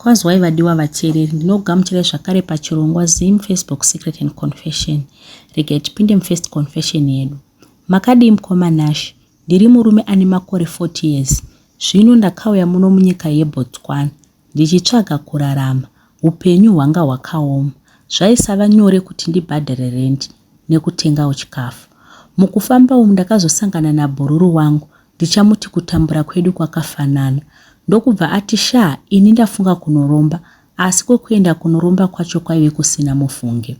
Kwaziwai vadiwa vateereri, ndinokugamuchirai zvakare pachirongwa Zim Facebook Secret and Confession. Regai tipinde mufirst confession yedu. Makadii mukoma Nash? Ndiri murume ane makore 40 years. Zvino ndakauya muno munyika yeBotswana ndichitsvaga kurarama. Hupenyu hwanga hwakaoma. Zvaisava nyore kuti ndibhadhare rent nekutengawo chikafu. Mukufamba umu ndakazosangana nabhururu wangu ndichamuti kutambura kwedu kwakafanana. Ndokubva ati shaa ini ndafunga kunoromba asi kwekuenda kunoromba kwacho kwaive kusina mufunge.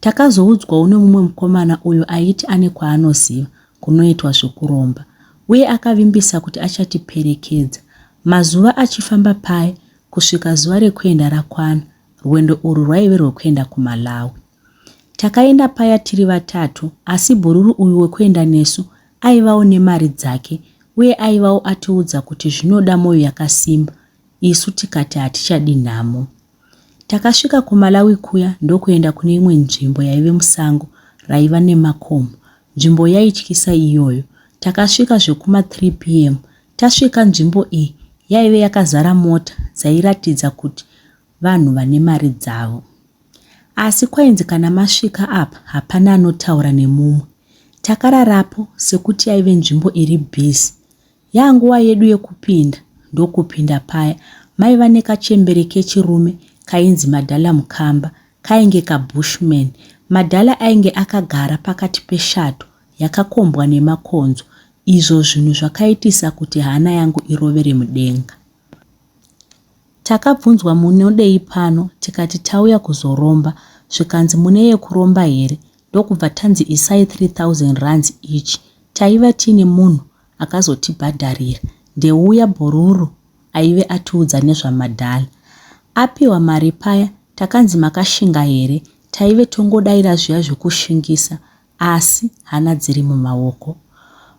Takazoudzwawo nemumwe mukomana uyo aiti ane kwaanoziva kunoitwa zvekuromba uye akavimbisa kuti achatiperekedza. Mazuva achifamba paya kusvika zuva rekuenda rakwana, rwendo urwu rwaive rwekuenda kuMalawi. Takaenda paya tiri vatatu asi bhururu uyu wekuenda nesu aivawo nemari dzake uye aivawo atiudza kuti zvinoda moyo yakasimba isu tikati hatichadi nhamo. Takasvika kuMalawi kuya ndokuenda kune imwe nzvimbo yaive musango raiva nemakomo. Nzvimbo yaityisa iyoyo. Takasvika zvekuma 3 pm. Tasvika nzvimbo iyi yaive yakazara mota dzairatidza kuti vanhu vane mari dzavo. Asi kwainzi kana masvika apa hapana anotaura nemumwe. Takararapo sekuti yaive nzvimbo iri busy. Yaanguva yedu yekupinda ndokupinda paya maiva nekachembere kechirume kainzi Madhala Mukamba kainge kabushman. Madhala ainge akagara pakati peshato yakakombwa nemakonzo izvo zvinhu zvakaitisa kuti hana yangu irovere mudenga. Takabvunzwa munodei pano tikati tauya kuzoromba zvikanzi mune yekuromba here ndokubva tanzi isai 3000 rands each. Taiva tiine munhu akazotibhadharira ndeuya bhururu aive atiudza nezvaMadhala. Apiwa mari paya takanzi makashinga here taive tongodaira zviya zvekushingisa asi hana dziri mumaoko.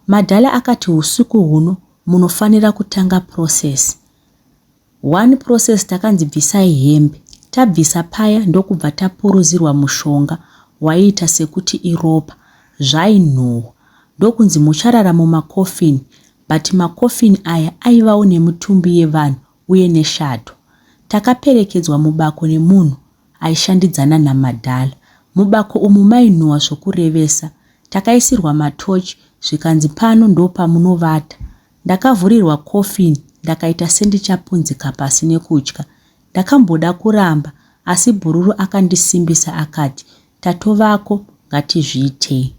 Madhala akati husiku huno munofanira kutanga process. One process takanzi bvisai hembe. Tabvisa paya ndokubva tapuruzirwa mushonga waiita sekuti iropa. Zvainhuhwa. Ndokunzi mucharara mumacoffin but macoffin aya aivawo nemitumbi yevanhu uye neshato. Takaperekedzwa mubako nemunhu aishandidzana naMadhala. Mubako umu mainhuwa zvokurevesa. Takaisirwa matorch zvikanzi pano ndopamunovata. Ndakavhurirwa coffin ndakaita sendichapunzika pasi nekutya. Ndakamboda kuramba asi bhururu akandisimbisa akati tatovako ngatizviitei.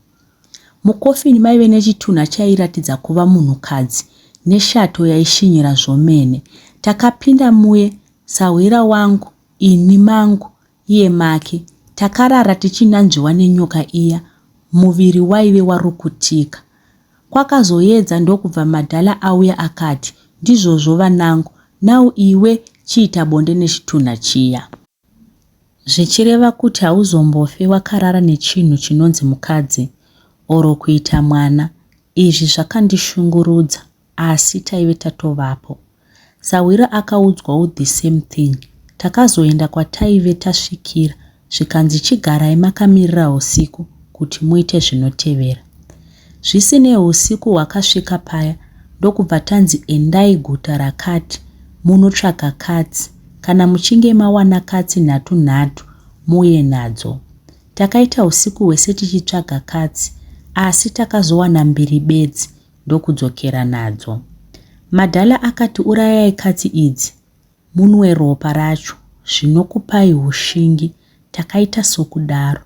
Mucoffin maive nechitunha chairatidza kuva munhukadzi neshato yaishinyira zvomene. Takapinda muye sahwira wangu ini mangu iye make. Takarara tichinanzviwa nenyoka iya muviri waive warukutika. Kwakazoyedza ndokubva Madhala auya akati, Ndizvozvo vanangu, now iwe chiita bonde nechitunha chiya. Zvichireva kuti hauzombofe wakarara nechinhu chinonzi mukadzi or kuita mwana. Izvi zvakandishungurudza asi taive tatovapo. Sahwira akaudzwawo the same thing. Takazoenda kwataive tasvikira zvikanzi chigarai makamirira husiku kuti muite zvinotevera. Zvisinei husiku hwakasvika paya ndokubva tanzi endai guta rakati munotsvaga katsi kana muchinge mawana katsi nhatu nhatu muuye nadzo. Takaita husiku hwese tichitsvaga katsi asi takazowana mbiri bedzi ndokudzokera nadzo. Madhala akati urayai katsi idzi munwe ropa racho zvinokupai hushingi takaita sokudaro.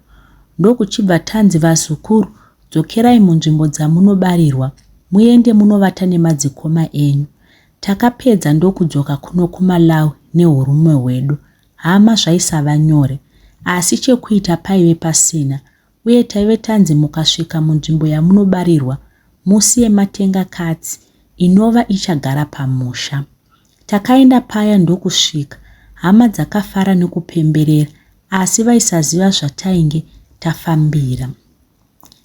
Ndokuchibva tanzi vazukuru dzokerai munzvimbo dzamunobarirwa muende munovata nemadzikoma enyu. Takapedza ndokudzoka kuno kuMalawi nehurume hwedu. Hama zvaisava nyore asi chekuita paive pasina uye taive tanzi mukasvika munzvimbo yamunobarirwa musiye matenga katsi inova ichagara pamusha. Takaenda paya ndokusvika hama dzakafara nekupemberera asi vaisaziva zvatainge tafambira.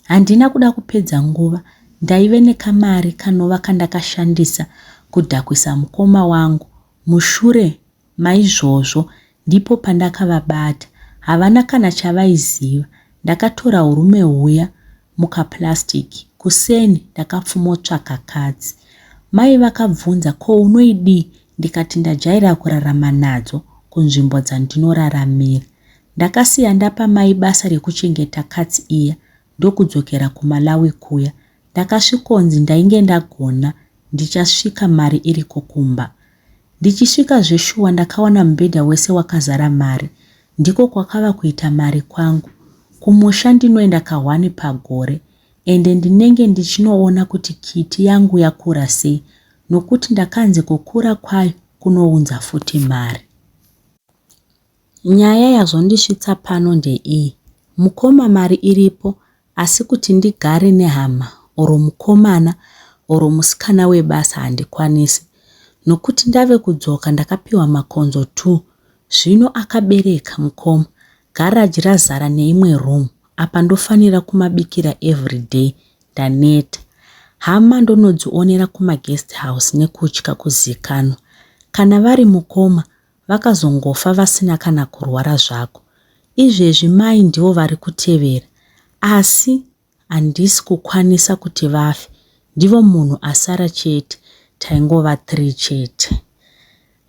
Handina kuda kupedza nguva ndaive nekamari kanova kandakashandisa kudhakwisa mukoma wangu mushure Maizvozvo ndipo pandakavabata. Havana kana chavaiziva. Ndakatora hurume huya mukaplastic. Kuseni ndakapfumotsvaka katsi. Mai vakabvunza ko unoidii? ndikati ndajaira kurarama nadzo kunzvimbo dzandinoraramira. Ndakasiya ndapa mai basa rekuchengeta katsi iya ndokudzokera kuMalawi kuya. Ndakasvikonzi ndainge ndagona ndichasvika mari iriko kumba. Ndichisvika zveshuwa ndakawana mubhedha wese wakazara mari. Ndiko kwakava kuita mari kwangu. Kumusha ndinoenda kahwani pagore ende ndinenge ndichinoona kuti kiti yangu yakura sei nokuti ndakanzi kukura kwayo kunounza futi mari. Nyaya yazondisvitsa pano ndeiyi, mukoma mari iripo asi kuti ndigare nehama or mukomana or musikana webasa handikwanisi nokuti ndave kudzoka ndakapiwa makonzo two zvino akabereka mukoma garage razara neimwe room apa ndofanira kumabikira everyday ndaneta. Hama ndonodzionera kumaguest house nekutya kuzikanwa. Kana vari mukoma vakazongofa vasina kana kurwara zvako. Izvezvi mai ndivo vari kutevera asi handisi kukwanisa kuti vafe ndivo munhu asara chete taingova three chete.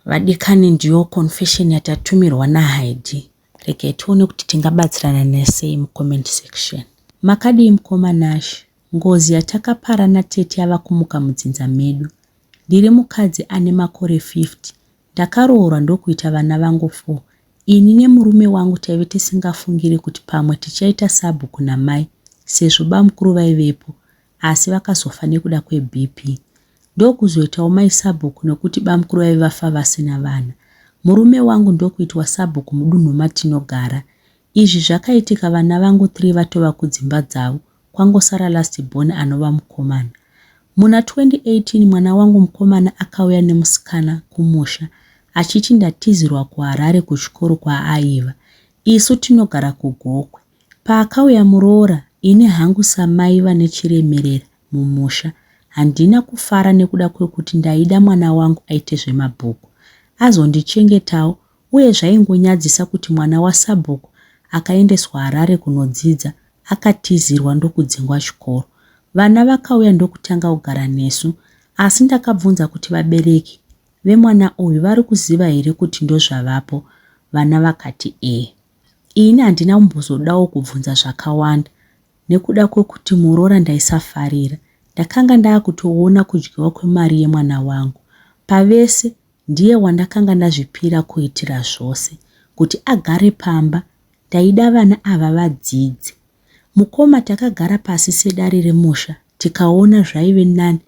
Vadikani ndiyo confession yatatumirwa naHaidi. Regai tione kuti tingabatsirana nesei mucomment section. Makadii mkoma Nash? Ngozi yatakapara natete yava kumuka mudzinza medu. Ndiri mukadzi ane makore 50, ndakaroorwa ndokuita vana vangu four. Ini nemurume wangu taive tisingafungiri kuti pamwe tichaita sabhuku namai sezvo bamukuru vaivepo asi vakazofa nekuda kweBP. Ndokuzoitawo mai sabhuku nekuti bamukuru vaive vafa vasina vana. Murume wangu ndokuitwa sabhuku mudunhu matinogara. Izvi zvakaitika vana vangu three vatova kudzimba dzavo kwangosara last born anova mukomana. Muna 2018 mwana wangu mukomana akauya nemusikana kumusha achiti ndatizirwa kuHarare kuchikoro kwaaiva. Isu tinogara kuGokwe. Paakauya muroora ini hangu samai vane chiremerera mumusha handina kufara nekuda kwekuti ndaida mwana wangu aite zvemabhuku azondichengetawo uye zvaingonyadzisa kuti mwana wasabhuku akaendeswa Harare kunodzidza akatizirwa ndokudzingwa chikoro. Vana vakauya ndokutanga kugara nesu asi ndakabvunza kuti vabereki vemwana uyu vari kuziva here kuti ndozvavapo vana vakati ee. Ini handina kumbozodawo kubvunza zvakawanda nekuda kwekuti muroora ndaisafarira. Ndakanga ndaakutoona kudyiwa kwemari yemwana wangu. Pavese ndiye wandakanga ndazvipira kuitira zvose. Kuti agare pamba ndaida vana ava vadzidze. Mukoma takagara pasi sedare remusha tikaona zvaive nani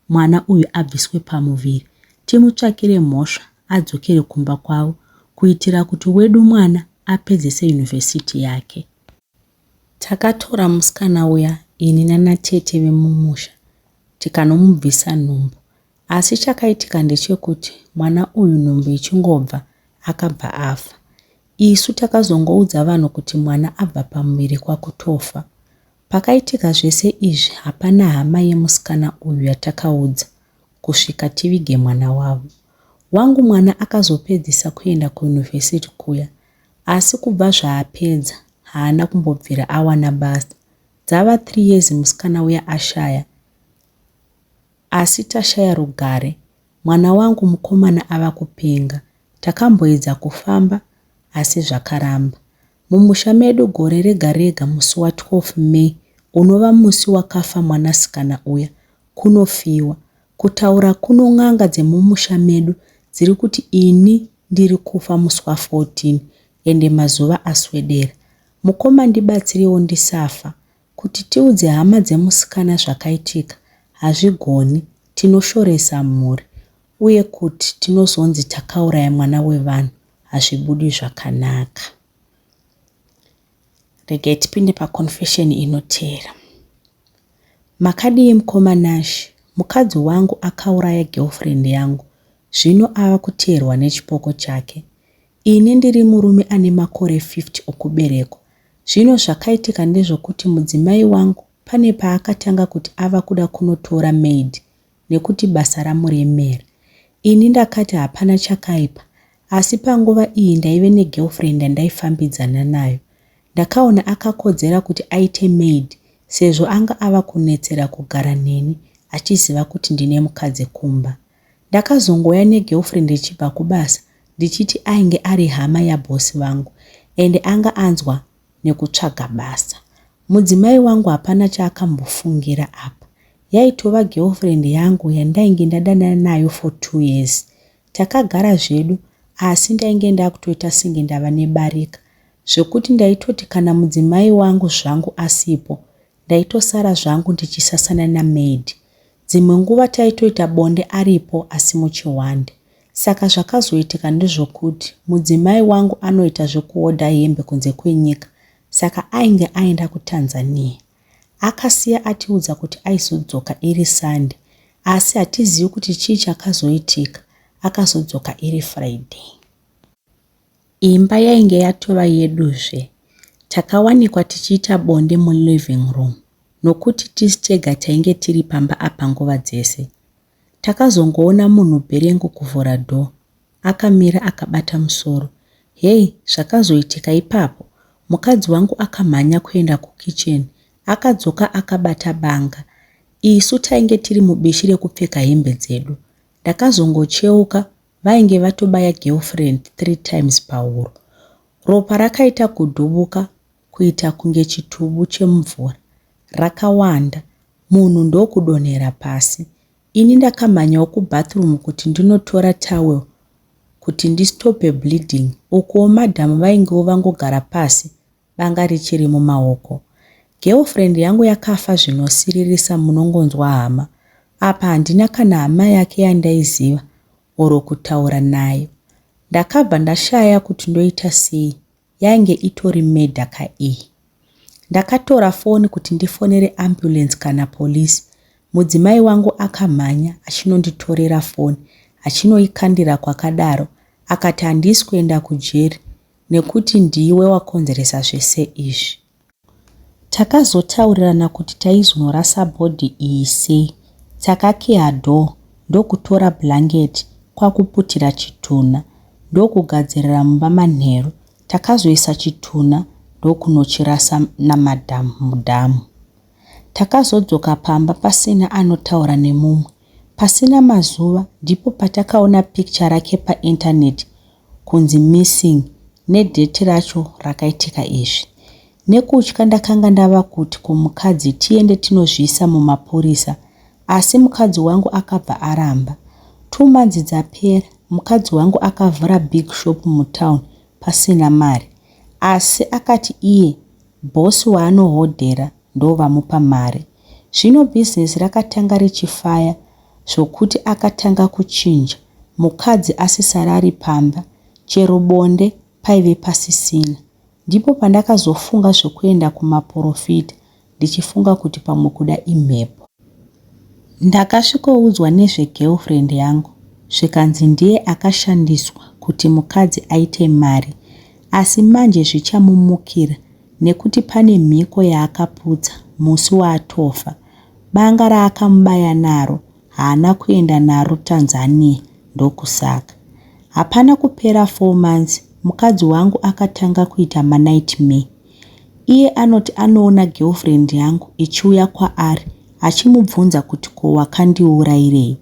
mwana uyu abviswe pamuviri timutsvakire mhosva adzokere kumba kwavo kuitira kuti wedu mwana apedzese university yake. Takatora musikana uya ini nanatete vemumusha tikanomubvisa nhumbu asi chakaitika ndechekuti mwana uyu nhumbu ichingobva akabva afa. Isu takazongoudza vanhu kuti mwana abva pamuviri kwakutofa. Pakaitika zvese izvi hapana hama yemusikana uyu yatakaudza kusvika tivige mwana wavo. Wangu mwana akazopedzisa kuenda kuuniversity kuya asi kubva zvaapedza haana kumbobvira awana basa. Dzava three years musikana uya ashaya asi tashaya rugare. Mwana wangu mukomana ava kupenga. Takamboedza kufamba asi zvakaramba. Mumusha medu gore rega rega musi wa 12 May unova musi wakafa mwanasikana uya, kunofiwa. Kutaura kuno n'anga dzemumusha medu dziri kuti ini ndiri kufa musi wa 14 ende mazuva aswedera. Mukoma ndibatsirewo ndisafa. Kuti tiudze hama dzemusikana zvakaitika hazvigoni, tinoshoresa mhuri uye kuti tinozonzi takauraya mwana wevanhu hazvibudi zvakanaka. Regai tipinde paconfession inoteera. Makadii mukoma Nash? Mukadzi wangu akauraya girlfriend yangu zvino ava kuteerwa nechipoko chake. Ini ndiri murume ane makore 50 okuberekwa. Zvino zvakaitika ndezvokuti mudzimai wangu pane paakatanga kuti ava kuda kunotora maid nekuti basa ramuremera. Ini ndakati hapana chakaipa asi panguva iyi ndaive negirlfriend yandaifambidzana nayo. Ndakaona akakodzera kuti aite maid sezvo anga ava kunetsera kugara neni achiziva kuti ndine mukadzi kumba. Ndakazongouya negirlfriend ichibva kubasa ndichiti ainge ari hama yaboss vangu and anga anzwa nekutsvaga basa. Mudzimai wangu hapana chaakambofungira apa. Yaitova girlfriend yangu yandainge ndadanana nayo for two years. Takagara zvedu asi ndainge ndakutoita senge ndava nebarika zvekuti ndaitoti kana mudzimai wangu zvangu asipo ndaitosara zvangu ndichisasana namaid. Dzimwe nguva taitoita bonde aripo asi muchihwande. Saka zvakazoitika ndezvokuti mudzimai wangu anoita zvekuodha hembe kunze kwenyika saka ainge aenda kuTanzania. Akasiya atiudza kuti aizodzoka iri Sunday asi hatizivi kuti chii chakazoitika akazodzoka iri Friday. Imba yainge yatova yeduzve. Takawanikwa tichiita bonde muliving room nokuti tisu tega tainge tiri pamba apa nguva dzese. Takazongoona munhu bherengu kuvhura door akamira akabata musoro. Hey zvakazoitika ipapo mukadzi wangu akamhanya kuenda kukitchen akadzoka akabata banga. Isu tainge tiri mubishi rekupfeka hembe dzedu. Ndakazongocheuka vainge vatobaya girlfriend three times pahuro. Ropa rakaita kudhubuka kuita kunge chitubu chemumvura. Rakawanda. Munhu ndokudonhera pasi. Ini ndakamhanyawo kubathroom kuti ndinotora towel kuti ndistope bleeding ukuwo madam vaingewo vangogara pasi banga richiri mumaoko. Girlfriend yangu yakafa zvinosiririsa munongonzwa hama. Apa handina kana hama yake yandaiziva or kutaura nayo. Ndakabva ndashaya kuti ndoita sei yainge itori murder ka iyi. Ndakatora foni kuti ndifonere ambulance kana police. Mudzimai wangu akamhanya achinonditorera foni achinoikandira kwakadaro akati handisi kuenda kujeri nekuti ndiwe wakonzeresa zvese izvi. Takazotaurirana kuti taizonorasa body iyi sei. Takakiya door ndokutora blanket kwakuputira chitunha ndokugadzirira mumba manheru. Takazoisa chitunha ndokunochirasa namadam mudhamu. Takazodzoka pamba pasina anotaura nemumwe. Pasina mazuva ndipo patakaona picture rake painternet kunzi missing nedate racho rakaitika izvi. Nekutya ndakanga ndava kuti kumukadzi tiende tinozviisa mumapurisa asi mukadzi wangu akabva aramba. Two months dzapera mukadzi wangu akavhura big shop mutown pasina mari asi akati iye boss waanohodhera ndovamupa mari. Zvino business rakatanga richifaya zvokuti akatanga kuchinja mukadzi asisarari pamba chero bonde paive pasisina. Ndipo pandakazofunga zvekuenda kumaporofita ndichifunga kuti pamwe kuda imhepo. Ndakasvikoudzwa nezvegirlfriend yangu zvikanzi ndiye akashandiswa kuti mukadzi aite mari asi manje zvichamumukira nekuti pane mhiko yaakaputsa musi waatofa. Banga raakamubaya naro haana kuenda naro Tanzania ndokusaka. Hapana kupera four months mukadzi wangu akatanga kuita manightmare. Iye anoti anoona girlfriend yangu ichiuya kwaari achimubvunza kuti ko wakandiurairei.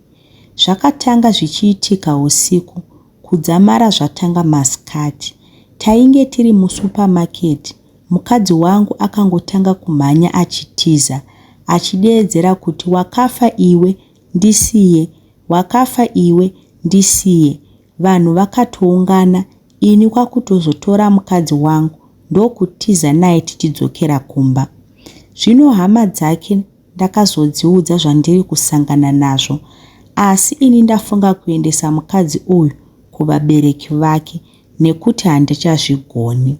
Zvakatanga zvichiitika husiku kudzamara zvatanga masikati. Tainge tiri musupermarket mukadzi wangu akangotanga kumhanya achitiza achideedzera kuti wakafa iwe ndisiye, wakafa iwe ndisiye. Vanhu vakatoungana ini kwakutozotora mukadzi wangu ndokutiza naye tichidzokera kumba. Zvino hama dzake ndakazodziudza zvandiri kusangana nazvo asi ini ndafunga kuendesa mukadzi uyu kuvabereki vake nekuti handichazvigoni.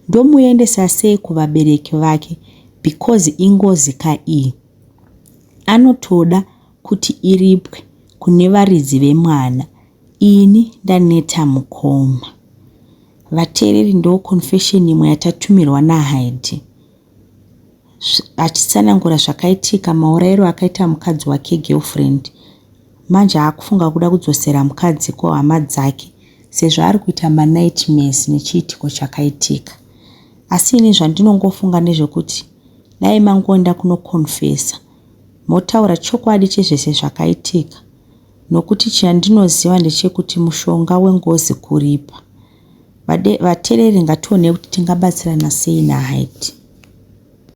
Ndomuendesa sei kuvabereki vake because ingozi ka iyi. Anotoda kuti iripwe kune varidzi vemwana ini ndaneta mukoma. Vateereri ndo confession imwe yatatumirwa naHaidi achitsanangura zvakaitika maurayiro akaita mukadzi wake girlfriend manje akufunga kuda kudzosera mukadzi kuhama dzake sezvo ari kuita manightmares nechiitiko chakaitika asi ini zvandinongofunga ndezvekuti dai mangoenda kunoconfessa motaura chokwadi chezvese zvakaitika. Nokuti chandinoziva ndechekuti mushonga wengozi kuripa. Vatereri ngationei kuti tingabatsirana sei naHide.